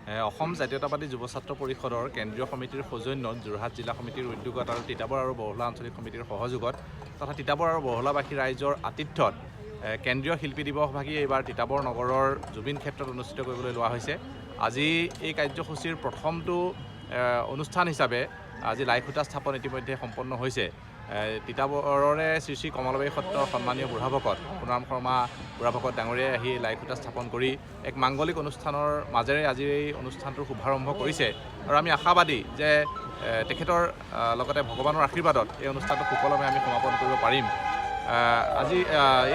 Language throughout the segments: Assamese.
অসম জাতীয়তাবাদী যুৱ ছাত্ৰ পৰিষদৰ কেন্দ্ৰীয় সমিতিৰ সৌজন্যত যোৰহাট জিলা সমিতিৰ উদ্যোগত আৰু তিতাবৰ আৰু বৰহোলা আঞ্চলিক সমিতিৰ সহযোগত তথা তিতাবৰ আৰু বৰহোলাবাসী ৰাইজৰ আতিথ্যত কেন্দ্ৰীয় শিল্পী দিৱসভাগি এইবাৰ তিতাবৰ নগৰৰ জুবিন ক্ষেত্ৰত অনুষ্ঠিত কৰিবলৈ লোৱা হৈছে। আজি এই কাৰ্যসূচীৰ প্ৰথমটো অনুষ্ঠান হিচাপে আজি লাইখুঁটা স্থাপন ইতিমধ্যে সম্পন্ন হৈছে। তিতাবৰৰে শ্ৰী শ্ৰী কমলাবাৰী সত্ৰৰ সন্মানীয় বুঢ়াভকত সোণাৰাম শৰ্মা বুঢ়াভকত ডাঙৰীয়াই আহি লাইখুঁটা স্থাপন কৰি এক মাংগলিক অনুষ্ঠানৰ মাজেৰে আজিৰ এই অনুষ্ঠানটোৰ শুভাৰম্ভ কৰিছে আৰু আমি আশাবাদী যে তেখেতৰ লগতে ভগৱানৰ আশীৰ্বাদত এই অনুষ্ঠানটো সুকলমে আমি সমাপন কৰিব পাৰিম। আজি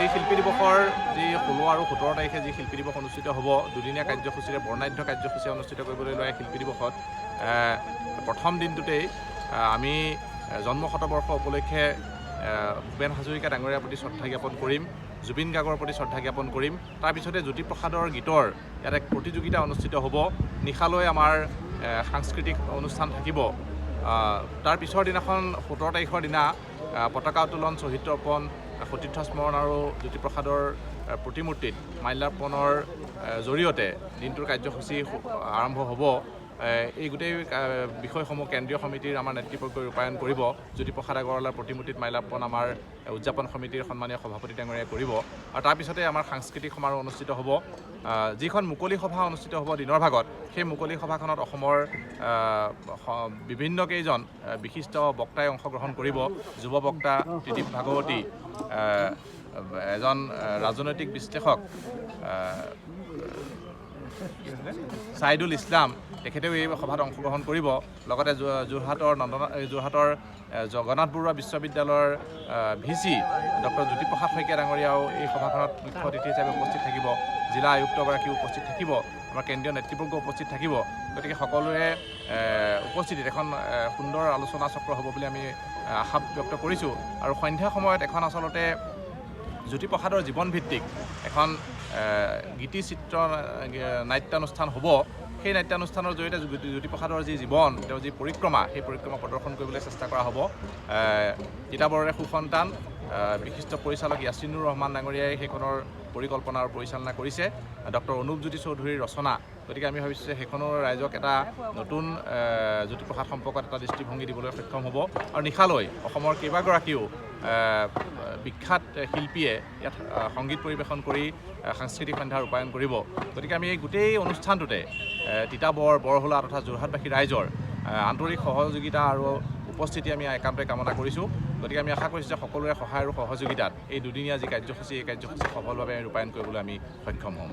এই শিল্পী দিৱসৰ যি 16 আৰু 17 তাৰিখে যি শিল্পী দিৱস অনুষ্ঠিত হ'ব, দুদিনীয়া কাৰ্যসূচীৰে, বৰ্ণাঢ্য কাৰ্যসূচী অনুষ্ঠিত কৰিবলৈ লোৱা এই শিল্পী দিৱসত প্ৰথম দিনটোতেই আমি জন্ম শতবৰ্ষ উপলক্ষে ভূপেন হাজৰিকা ডাঙৰীয়াৰ প্ৰতি শ্ৰদ্ধা জ্ঞাপন কৰিম, জুবিন গাৰ্গৰ প্ৰতি শ্ৰদ্ধা জ্ঞাপন কৰিম। তাৰপিছতে জ্যোতিপ্ৰসাদৰ গীতৰ ইয়াত এক প্ৰতিযোগিতা অনুষ্ঠিত হ'ব। নিশালৈ আমাৰ সাংস্কৃতিক অনুষ্ঠান থাকিব। তাৰ পিছৰ দিনাখন 17 তাৰিখৰ দিনা পতাকা উত্তোলন, শ্বহীদ তৰ্পণ, সতীৰ্থ স্মৰণ আৰু জ্যোতিপ্ৰসাদৰ প্ৰতিমূৰ্তিত মাল্যাৰ্পণৰ জৰিয়তে দিনটোৰ কাৰ্যসূচী আৰম্ভ হ'ব। এই গোটেই বিষয়সমূহ কেন্দ্ৰীয় সমিতিৰ আমাৰ নেতৃবৰ্গই ৰূপায়ণ কৰিব। জ্যোতিপ্ৰসাদ আগৰৱালাৰ প্ৰতিমূৰ্তিত মাল্যাৰ্পণ আমাৰ উদযাপন সমিতিৰ সন্মানীয় সভাপতি ডাঙৰীয়াই কৰিব আৰু তাৰপিছতে আমাৰ সাংস্কৃতিক সমাৰোহ অনুষ্ঠিত হ'ব। যিখন মুকলি সভা অনুষ্ঠিত হ'ব দিনৰ ভাগত, সেই মুকলি সভাখনত অসমৰ বিভিন্ন কেইজন বিশিষ্ট বক্তাই অংশগ্ৰহণ কৰিব। যুৱ বক্তা ত্ৰিদীপ ভাগৱতী, এজন ৰাজনৈতিক বিশ্লেষক ছাইদুল ইছলাম, তেখেতেও এই সভাত অংশগ্ৰহণ কৰিব। লগতে যোৰহাটৰ নন্দন এই যোৰহাটৰ জগন্নাথ বৰুৱা বিশ্ববিদ্যালয়ৰ V C doctor Jyotiprasad Saikia ডাঙৰীয়াও এই সভাখনত মুখ্য অতিথি হিচাপে উপস্থিত থাকিব। জিলা আয়ুক্তগৰাকীও উপস্থিত থাকিব। আমাৰ কেন্দ্ৰীয় নেতৃবৰ্গ উপস্থিত থাকিব। গতিকে সকলোৰে উপস্থিতিত এখন সুন্দৰ আলোচনা চক্ৰ হ'ব বুলি আমি আশা ব্যক্ত কৰিছোঁ। আৰু সন্ধ্যা সময়ত এখন আচলতে জ্যোতিপ্ৰসাদৰ জীৱনভিত্তিক এখন গীতি চিত্ৰ নাট্যানুষ্ঠান হ'ব। সেই নাট্যানুষ্ঠানৰ জৰিয়তে জ্যোতিপ্ৰসাদৰ যি জীৱন, তেওঁৰ যি পৰিক্ৰমা, সেই পৰিক্ৰমা প্ৰদৰ্শন কৰিবলৈ চেষ্টা কৰা হ'ব। তিতাবৰৰে সুসন্তান বিশিষ্ট পৰিচালক ইয়াছিনুৰ ৰহমান ডাঙৰীয়াই সেইখনৰ পৰিকল্পনা আৰু পৰিচালনা কৰিছে। ডক্টৰ অনুপজ্যোতি চৌধুৰীৰ ৰচনা। গতিকে আমি ভাবিছোঁ যে সেইখনো ৰাইজক এটা নতুন জ্যোতিপ্ৰসাদ সম্পৰ্কত এটা দৃষ্টিভংগী দিবলৈ সক্ষম হ'ব। আৰু নিশালৈ অসমৰ কেইবাগৰাকীও বিখ্যাত শিল্পীয়ে ইয়াত সংগীত পৰিৱেশন কৰি সাংস্কৃতিক সন্ধ্যা ৰূপায়ণ কৰিব। গতিকে আমি এই গোটেই অনুষ্ঠানটোতে তিতাবৰ, বৰহোলা তথা যোৰহাটবাসী ৰাইজৰ আন্তৰিক সহযোগিতা আৰু উপস্থিতি আমি একান্তই কামনা কৰিছোঁ। গতিকে আমি আশা কৰিছোঁ যে সকলোৰে সহায় আৰু সহযোগিতাত এই দুদিনীয়া যি কাৰ্যসূচী, এই কাৰ্যসূচী সফলভাৱে আমি ৰূপায়ণ কৰিবলৈ আমি সক্ষম হ'ম।